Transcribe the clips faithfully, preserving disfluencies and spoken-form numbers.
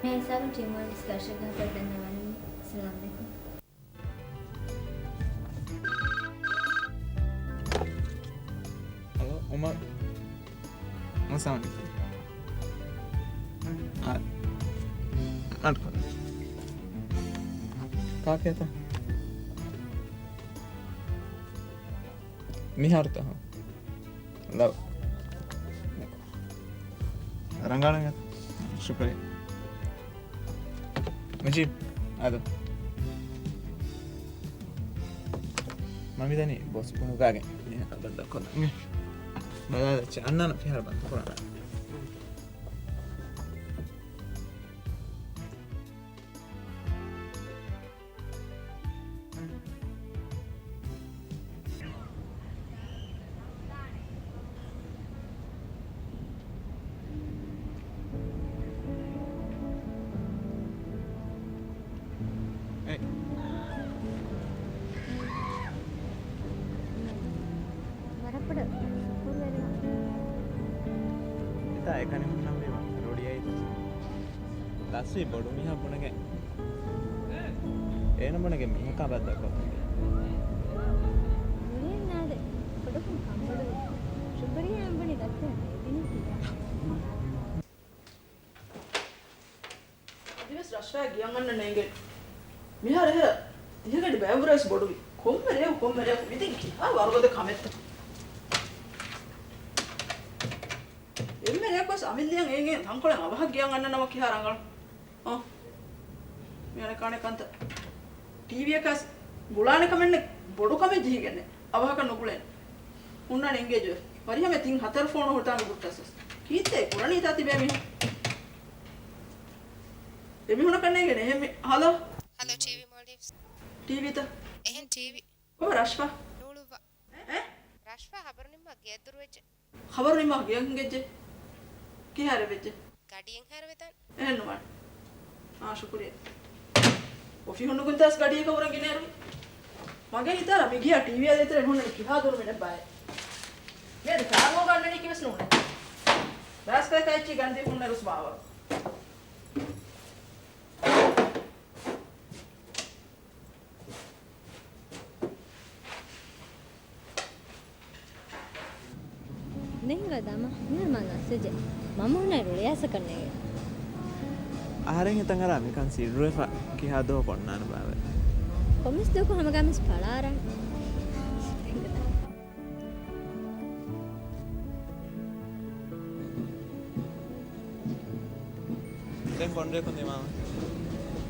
މި ހިސާބުން ޓީމް ވަރކް ޑިސްކަޝަންގެ ހަބަރު ދަންނަވަނީ. އައްސަލާމު ޢަލައިކުމް. ހަލޯ، އުމަރު. އައްސަލާމު ޢަލައިކުމް. އާ. އަޑު. ކާކޭތަ؟ މިހާރުތަ؟ ލަވް. ރަނގަޅަށް. ޝުކުރިއްޔާ. މުޖީބް، އާދަމް. މަ މިދަނީ ބޮސް ބުނުގާގެން. މީހަކާ ބައްދަލުކޮށްލަން. ބަލާލައްޗޭ، އަންނާނަ ފިހާރަ ބަންދު ކުރާނަ. އެ. ވަރަށް ބޮޑަށް ޝުކުރުވެރިވަން. އެތާ އެކަނި ހުންނަންވީމަ ރުޅިއައި. ލަސްވީ ބޮޑު މީހާ ބުނެގެން. އޭނަ ބުނެގެން މީހަކާ ބައްދަލުކޮށްލަން. ރުޅިއެއް ނާދެ. ބޮޑަކުން ކަންބޮޑުވި. ޝުކުރިއްޔާ އަނބުނި ދައްތަ އެދިނީ ކިޔާ. އަދިވެސް ރަޝްފާ ގިޔަން އަންނަން އެނގޭ. މިހާރު އެހެރަ ތިހަ ގަޑި ބައިވުރައިސް ބޮޑުވި. ކޮންމެ ރެޔަކު، ކޮންމެ ރެޔަކު މިދިން ކިހާ ވަރުގަދަ ކަމެއްތަ؟ އެންމެ ރެޔަކުވެސް އަމިއްލައަށް އޭގެ ތަންކޮޅެއް އަވަހަށް ގިޔަން އަންނަން ނަމަ ކިހާ ރަނގަޅު؟ އޯ. މި އަނެއްކާ އަނެއްކާންތަ؟ ޓީވީއަކަސް ގުޅާނެ ކަމެއް ނެތް، ބޮޑު ކަމެއް ޖެހިގެންނެއް. އަވަހަކަށް ނުގުޅޭނެ. ހުންނާނެ އެންގޭޖްވެ. ވަރިހަމަ ތިން ހަތަރު ފޯނު ހުއްޓާނގެ ގުއްޓަސް. ކީއްތޭ ކުރަނީތާ ތިބޭ މީހުން؟ އެމީހުނަކަށް ނޭނގޭނެ އެހެން މި-، ހަލޯ؟ ހަލޯ، ޓީވީ މޯލްޑިވްސް. ޓީވީތަ؟ އެހެން ޓީވީ. ކޮބާ ރަޝްފާ؟ ނޫޅުއްވާ. އެ؟ ރަޝްފާ ހަބަރު ނިންމާ ގެއަށް ދުރުވެއްޖެ. ޚަބަރު ނިންމާ ގެއަށް ހިނގައްޖެ. ކިހާރެއް ވެއްޖެ؟ ގަޑިއެއް ހައިރުވެދާނެ. އެހެން ނުވާނެ. އާ، ޝުކުރިއްޔާ. އޮފީހުން ނުކުންތާސް ގަޑިއެއް ކަމުރަން ގިނައިރު. މަގޭ ހިތާރަ މި ގިޔާ ޓީވީއާ ދޭތެރޭ ނޫންނަނީ ކިހާ ދުރު މިނެއް ބާއޭ. މިއަދު ކާރު ގަންނަނީ ކިވެސް ނޫނޭ. ބާސްކަލަކާ އެއްޗި ގަންދީ ހުންނަރުސް ބާވަރު. ދެން ހިނގާ ދާމާ، މިހާރު މާ ނަސްވެއްޖެ. މަމަ ހުންނަ ރުޅިއައިސަކަށް ނޭނގެ. އަހަރެން ހިތަށް އަރާ މިކަން ސިއްރުވެފަ ކިހާ ދުވަހަކު އޮންނާނެ ބާވައި. ކޮންމެސް ދުވަހަކު ހަމަގާމިސް ފަޅާރާނެ. ދެން ކޮންރޭކުން ދިމާވަން؟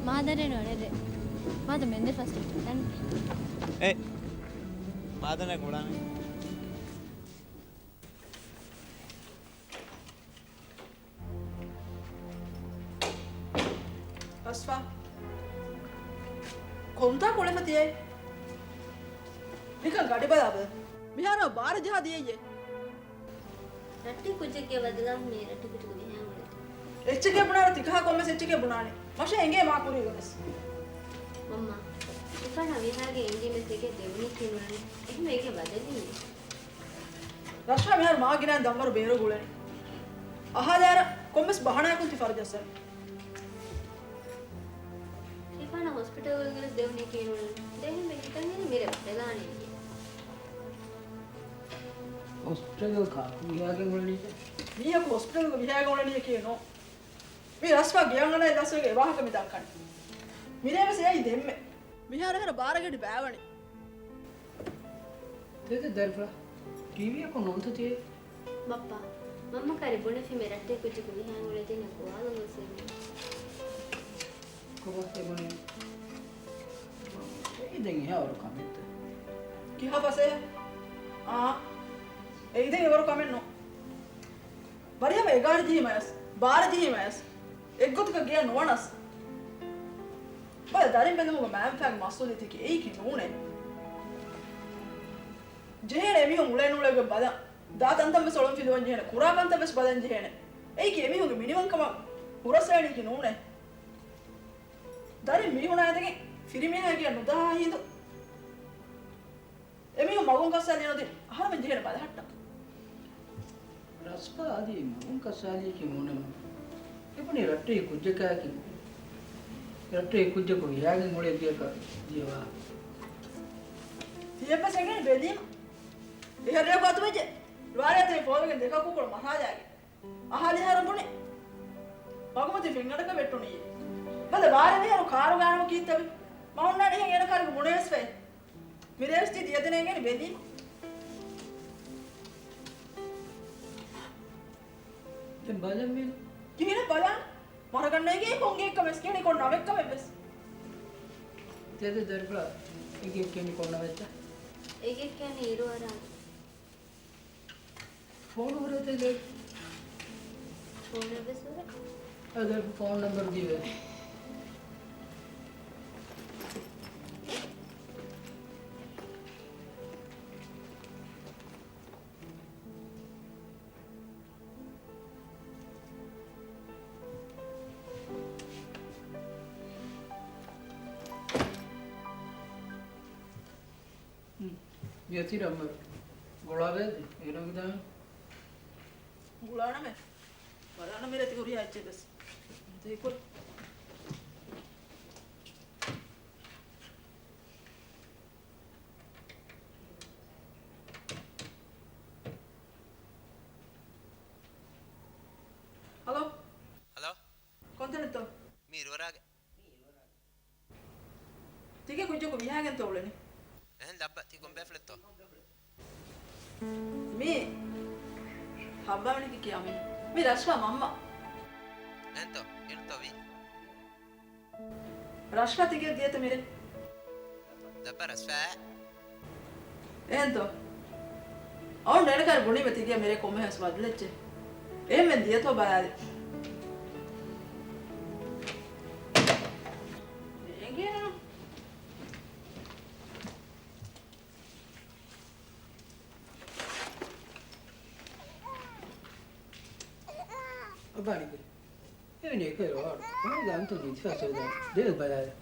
މާދަރޭ ނުވަނެރޭ. މާދަ މެންދެ ފަސްޓް ޓަން. އޭ. މާދަނެ ގުޅާނެ. ރަޝްފާ. ކޮންތާ ކުޅެފަ ތިޔައީ؟ ނިކަން ގަޑި ބަލާބަލަ. މިހާރު ބާރަ ޖަހާ ދިޔައީ. ރައްޓެހި ކުއްޖެއްގެ ބަދަލަށް މި ރައްޓެހި ކުއްޖަކު ވިހާ އުޅެދެ. އެއްޗެކޭ ބުނާނެ ތިކަހާ ކޮންމެސް އެއްޗެކޭ ބުނާނެ. މަށެއް އެނގޭ މާ ކުރީގަވެސް. މަންމާ، އިފާނާ ވިހާގެ އެނގީމެއް ދެކެ ދެވުނީ ކިހިނެއް؟ އެހެންވެ އޭގެ ބަދަލެއް ނެތް. ރަޝްފާ މިހާރު މާ ގިނައިން ދަންވަރު ބޭރު ގުޅެނީ. އަހާލާރަ ކޮންމެސް ބަހަނާއަކުން ތި ފަރުޖައްސަން. އިފާނާ ހޮސްޕިޓަލް އިނގިރަސް ދެވުނީ ކީއްނު؟ ދެހެން ހިތަށް އެރި މިރޭ ބަދަލާނީ. ހޮސްޕިޓަލް ކާކު ވިހާގެން އުޅެނީ؟ މީހަކު ހޮސްޕިޓަލް ވިހާގެން އުޅެނީ ކީއްނު؟ މީ ރަޝްފާ ގެއަށް އަންނަ ލަސްވެގެން އެވާހަކަ މި ދައްކަނީ. މިރޭވެސް އެއީ ދެންމެ. މިހާރު އެހެރަ ބާރަ ގަޑި ބާވަނީ. ތެދެއް ދަރިފުޅާ. ޓީވީއަކު ނޫންތަ ތިޔައީ؟ ބައްޕާ، މަންމަ ކާރި ބުނެފި މި ރައްޓެހި ކުއްޖަކު ވިހާ އުޅެދޭނެ ގޮވާލަން ގޮސް އެވީ. ކޮބާ އެބުނީ؟ އެއީ ދެން އެހާ ވަރު ކަމެއްތަ؟ ކިހާ ފަސޭހަ؟ އާ. އެއީ ދެން އެވަރު ކަމެއް ނޫން. ވަރިހަމަ އެގާރަ ޖެހީމަޔަސް، ބާރަ ޖެހީމަޔަސް، އެއްގޮތަކަށް ގެޔަށް ނުވަނަސް. ބަލަ، ދަރިން ބެލުމުގަ މައިންބަފައިންގެ މަސްއޫލިއްޔަތަކީ އެއީކީ ނޫނޭ. ޖެހޭނެ އެމީހުން އުޅޭ ނޫޅޭގޮތް ބަލަން. ދާ ތަންތަން ވެސް އޮޅުން ފިލުވަން ޖެހޭނެ. ކުރާ ކަންތައް ވެސް ބަލަން ޖެހޭނެ. އެއީކީ އެމީހުންގެ މިނިވަންކަމަށް ހުރަސްއައިނީކީ ނޫނޭ. ދަރިން މީހުނާ އެދެގެން ފިރިމީހާ ގެޔަށް ނުދާހާ ހިނދު. އެމީހުން މަގުން ކައްސާލި ނުދިން އަހަރުމެން ޖެހޭނެ ބަލަހައްޓަން. ރަސްފާ އަދި މަގުން ކައްސާލީކީ ނޫނެއް މަ. އެބުނީ ރައްޓެހި ކުއްޖަކާއެކީ. ރައްޓެހި ކުއްޖަކު ވިހާގެން އުޅޭ ގެއަކަށް ދިޔަ ވާހަކަ. ތިޔަބަސް އެނގޭނެ ބެލީމަ. އެހެރަ ކޮތަ ވެއްޖެ؟ ވާރޭ ތެ ފޯރުގެ ދެކަކު ކުޅަ މަހާލާގެ. އަހާލި ހަރު ބުނި. މަގުމަތި ފެންގަނޑަކަށް ވެއްޓުނީ. ބަލަ ވާރޭ މިހާރު ކާރު ގާނު ކީއްތަވެ؟ މަހުންނާނެ ހެން އޭނަ ކާރުގެ ބުނެވެސް ފައި. މިރޭވެސް ތި ދިޔަ ދެނެ އެނގޭނެ ބެލީމަ. ދެން ބަލަން މީނު. ކިހިނެއް ބަލާން؟ މަރަގަންނަ އެނގޭ ކޮން ގެއެއްކަމެސް ކިހިނެއް ކޮން ނަމެއްކަމެއްވެސް. ތެދެއް ދަރިފުޅާ އެނގޭ ކިހިނެއް ކޮން ނަމެއްތަ؟ އެގެއްކަން އިރުއަރާނެ. ފޯނު ހުރޭތަ ލޭ؟ ފޯނެއްވެސް ހުރޭ. އަދަ ފޯން ނަމްބަރު ދީވެ. މިއޮތީ ރަންމަ ގުޅާބައި އޭރުން ދާން. ގުޅާނަމޭ. ބަލާނަމޭ ރޭތި ހުރިހާ އެއްޗެއް ވެސް. ދޭކޮށް. ހަލޯ. ހަލޯ. ކޮންތަނެއްތޯ؟ މީ ރުވަރާގެ. ތިގެ ކުއްޖަކު ވިހާގެންތޯ އުޅެނީ؟ އެހެން ލައްބަ، ތި ކޮންބޭފުޅެއްތޯ؟ މީ ހައްވާވެނިކި ކިޔާ މީ. މީ ރަޝްފާ މަންމަ. އެހެންތޯ؟ އިނުތޯ ވީ؟ ރަޝްފާ ތިގެ ދިޔަތަ މިރޭ؟ ލައްބަ ރަޝްފާ. އެހެންތޯ؟ އައުން ރޭނަކާރި ބުނީމަ ތިގެ މިރޭ ކޮންމެހެންސް ބަދަލެއްޗޭ. އެހެންވެ ދިޔަތޯ ބަލާލި. އެނގޭނެ. އަބާނިކެ. އެވެނި އެކައި ރޯޑް. އަންތަ ގިދިފާ ސޯދާ. ދޭ ބަލާލި.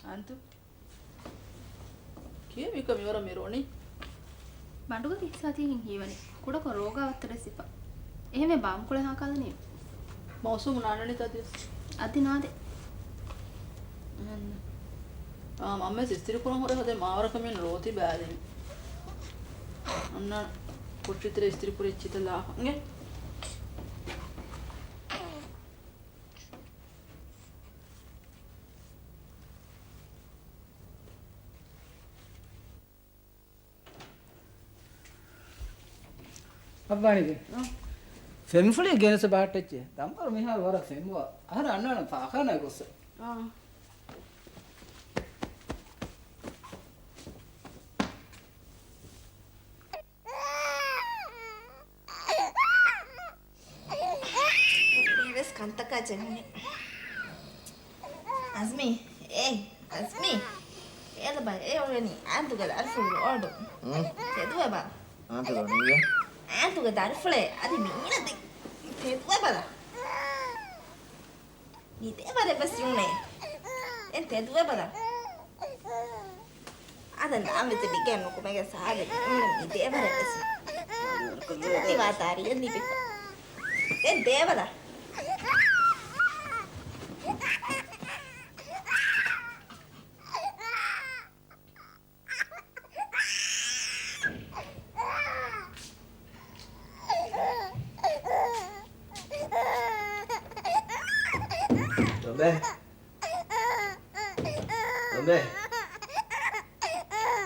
އާންތު. ކިޔެވިކަ މިވަރަށް މިރޯނީ. ބަނޑުގަ ކިއްސާތީހިން ހީވަނީ. ކުޑަކޮށް ރޯގާ ވައްތަރެއް ސިފަ. އެހެންވެ ބާމްކޮޅެއް ހާކާލަނީ. މައުސޫމު ނާންނަނީތަ ތިޔަސް؟ އަދި ނާދޭ. އަންނަ. އާ، މަންމަ އިސްތިރިކުރަން ހުރެ ހަދޭ މާވަރަކަށް މި ރޯތި ބައިލިން. އަންނަ ކޮޓަރިތެރެ އިސްތިރިކުރި އެއްޗިތަ ލާފަ. އިނގޭ. އައްވާނީގެ. އަ. ފެންފުޅި ގެނެސް ބަހައްޓައްޗޭ. ދަންފަރު މިހާރު ވަރަށް ފެންވާ. އަހަރެން އަންނާނަން ފާޚާނާގެ ގޮއްސަ. އާ. ވެސް ކަންތަކާ ޖެހުނީ. އަޒްމީ، އޭ، އަޒްމީ. އޭލަބަ، އޭ އުޅެނީ އާންތުގެ ދަރިފުޅު ރޯޑު. ތެދުވެބަ. އާންތުގެ ދަރިފުޅޭ، އަދި މީނަ ތެދުވެބަލަ. ނިދޭ ވަރެއް ވެސް ނޫނޭ. ދެން ތެދުވެބަލަ. އަދަން ދާން ވެސް ބިގެން ނުކުމެގެ ސާދެ ނޫނޭ ނިދޭ ވަރެއް ވެސް. ތި ވާތާރިއެއް ލިބިފަ. ދެން ދޭވަލަ. އަމޭ. އަމޭ.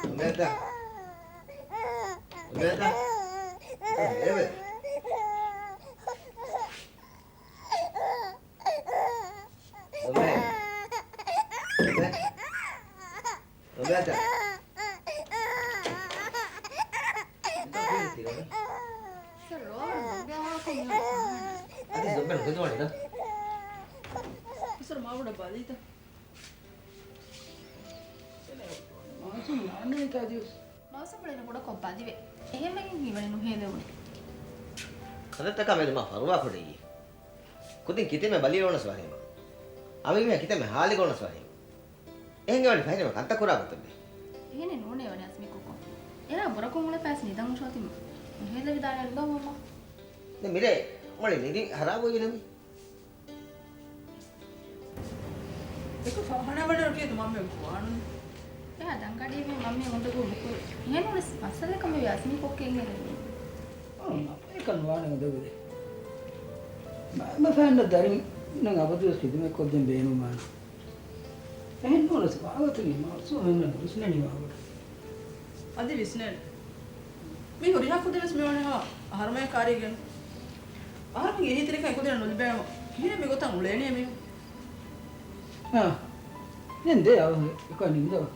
އަމޭތަ. އަމޭތަ. އަމޭ. އަމޭ. އަމޭތަ. ސަރ، ރޯހަން ދޮންބެ އަހާކަށް މިހާރު އަދި ދޮންބެ ނުގެދުވާނެތަ؟ ސަރ، މާބޮޑަށް ބަލީތަ؟ މާޒު ނާންނަނީތަ އަދިވެސް؟ ހައުސަށް ބުނެލި ކުޑަކޮށް ބަލިވެ. އެހެންވެގެން ހީވަނީ ނުހޭލެވުނު. ކަންތައްތަކާ މެދު މާ ފަރުވާ ކުޑައީ. ކުދިން ކިތަންމެ ބަލި އޮނަސް ވާހެން. އަމިއްމި ކިތަންމެ ހާލިގަ އޮނަސް ވާހެން. އެހެންގެ ވަނީ ފަހެން ކަންތައް ކުރާ ގޮތަށް ބޭ. އެހެނެއް ނޫނޭ ވަނީ އަސްމީ ކޮއްކޮ. އޭނާ ބުރަކޮށް އުޅެފައިސް ނިދަން ހުށައޮތީމަ. ނުހޭލެވިދާނެ ނުލޯ މަންމާ. ދެ މިރޭ މޮޅި ނިދި ހަރާބުވީ ނަމި. އެކު ފަހަނަވަނަ ރުކިޔަތު މަންމަ ގުވާނު. އެހާ ދަންގަޑީވެ މަންމަ އުނދަގޫ ނުކުރު. އެހެން ނޫނަސް މައްސަލަކަމެވި އަސްމީ ކޮއްކެއް އެނގެނެވީ. އާ، އެކަން ވާނެ އުނދަގޫ ދެ. މަ-، މަފައިންނަ ދަރިންނަށް އަބަދުވެސް ޚިދުމަތް ކޮށްދޭން ބޭނުމާނެ. އެހެން ނޫނަސް ވާގޮތުގެ މައުސޫމެންނަށް ނުވިސްނެނީ ވާގޮތަށް. އަދި ވިސްނޭނެ. މި ހުރިހާ ކުދިންވެސް މިވަނީ ހަމަ އަހަރުމެން ކާރީގެން. އަހަރުމެންގެ އެހީތެރިކަން އެކުދިންނަށް ނުލިބޭނަމަ. ކިހިނެއް މިގޮތަށް އުޅޭނީ މީހުން؟ އާ. ދެން ދޭ އަވަހަށް އެކަން ނިންދަވާ.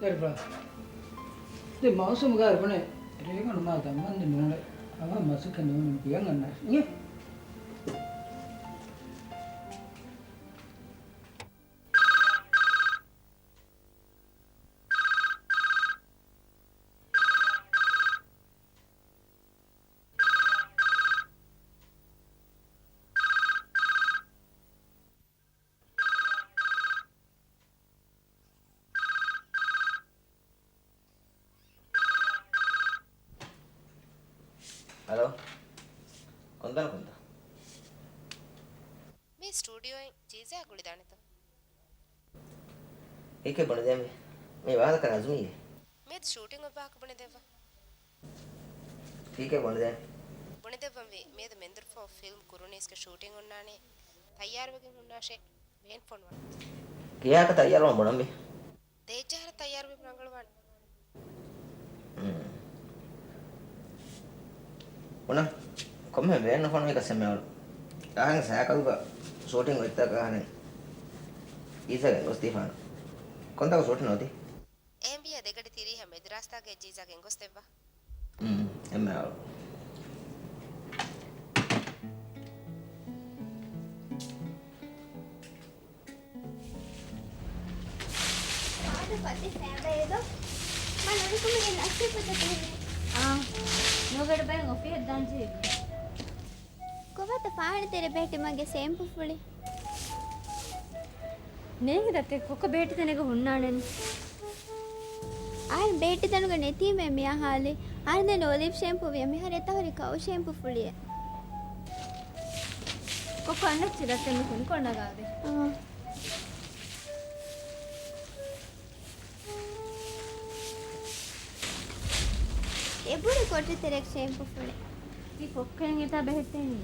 ދަރިފުޅާ. ދެން މައުސޫމް ގާތު ބުނޭ ރޭގަނޑު މާ ދަންމަންދެން ނޫނޭ. އަވަހަށް މަސައްކަތް ނޫނީ ކިޔަން އަންނާށޭ. އިނގޭ. ހަލޯ. ކޮންތަނަކުންތަ؟ މި ސްޓޫޑިއޯއިން ޖީޒާ ގުޅިދާނެތަ؟ ކީކޭ ބުނެދޭންވީ؟ މީ ވާހަކަ ނަޒްމީއޭ. މިއަދު ޝޫޓިން އޮއްވާހަކަ ބުނެދެއްވާ. ކީކޭ ބުނެދޭން؟ ބުނެދެއްވަންވީ، މިއަދު މެންދުރުފޯ ފިލްމް ކުރުނީސްގެ ޝޫޓިން އޮންނާނެ. ތައްޔާރުވެގެން ހުންނާށޭ. ވޭން ފޮނުވާ. ކިހާކަށް ތައްޔާރުވާން ބުނަންވީ؟ ދޭއްޖަހަރަ ތައްޔާރުވީމަ ރަނގަޅުވާނެ. ހުން. ބުނަން، ކޮންމެހެން ވޭން ނުފޮނުވީ ކަސް އެންމެ އަޅު. އަހަން ސައިކަލުގަ ޝޫޓިން އޮތްތަކަށް އަހަނެއް އީސަގެ ގޮސްދީފާނަ. ކޮންތާކު ޝޫޓިން އޮތީ؟ އެހެންވިއްޔާ ދެގަޑި ތިރީހަ މެދުރާސްތާގެ ޖީޒާގެ ގޮސްދެއްވާ. ހުން، އެންމެ އަޅު. ފާޑު ފަތި ފޭބައެދޯ؟ މަ ނުރިކުމުގެ ނަސީބު ދެކެހެނެ. އާ، ނުގަޑު ބައި އޮފީހަށް ދާން ޖެހިއްޖެ. ކޮބާތަ ފާހަނަ ތެރެ ބޭޓި މަގެ ސޭމްޕު ފުޅި؟ ނޭނގި ދަތެ ކޮކޮ ބޭޓި ތެނެގަ ހުންނާނެން. އާރް ބޭޓި ދަނުގަ ނެތީމޭ މިއާ ހާލި. އާރް ދެން އޮލިވް ޝޭމްޕު ވިޔަ މިހާރު އެތަހުރި ކައު ޝޭމްޕު ފުޅިއެއް. ކޮކޮ އަންނަ ޗިލަތެން ކުން ކޮންނަގާދެ. އާ. އެބުރި ކޮޓަރި ތެރެއަށް ޝޭމްޕު ފުޅެ. ތި ކޮއްކައިން އެތާ ބެހެއްޓެނީ؟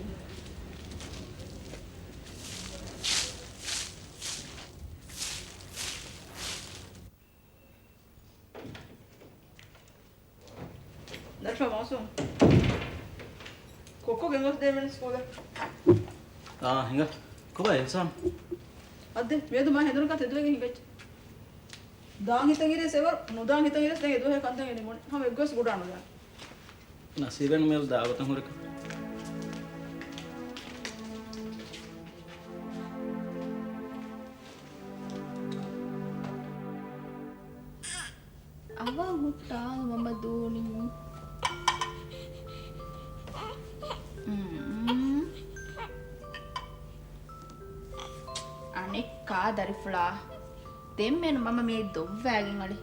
ދަރިފާ މައުސޫމް. ކޮކޮ ގެންގޮސްދޭ މެން ސްކޫލަށް. އާ، ހިނގާ. ކޮބާ އެލްސާމް؟ އައްދެ، މިއަދު މާ ހެނދުނުކަން ތެދުވެގެން ހިނގައްޖެ. ދާން ހިތަށް އިރޭސް އެވަރު، ނުދާން ހިތަށް އިރޭސް ދެން އެދުވަހެއް ކަންތައް އެނގި މޮނި. ހަމަ އެއްގޮސް ގުޑާނުލާނެ. ނަސީބެއް ނުމެލް ދާވަތަށް ހުރެކަ. އަވަށް ހުއްޓާލުމަށް ދޫނި. އުން. އަނެއްކާ ދަރިފުޅާ. ދެންމެން މަމަ މި ދޮއްވައިގެން އަޅެ.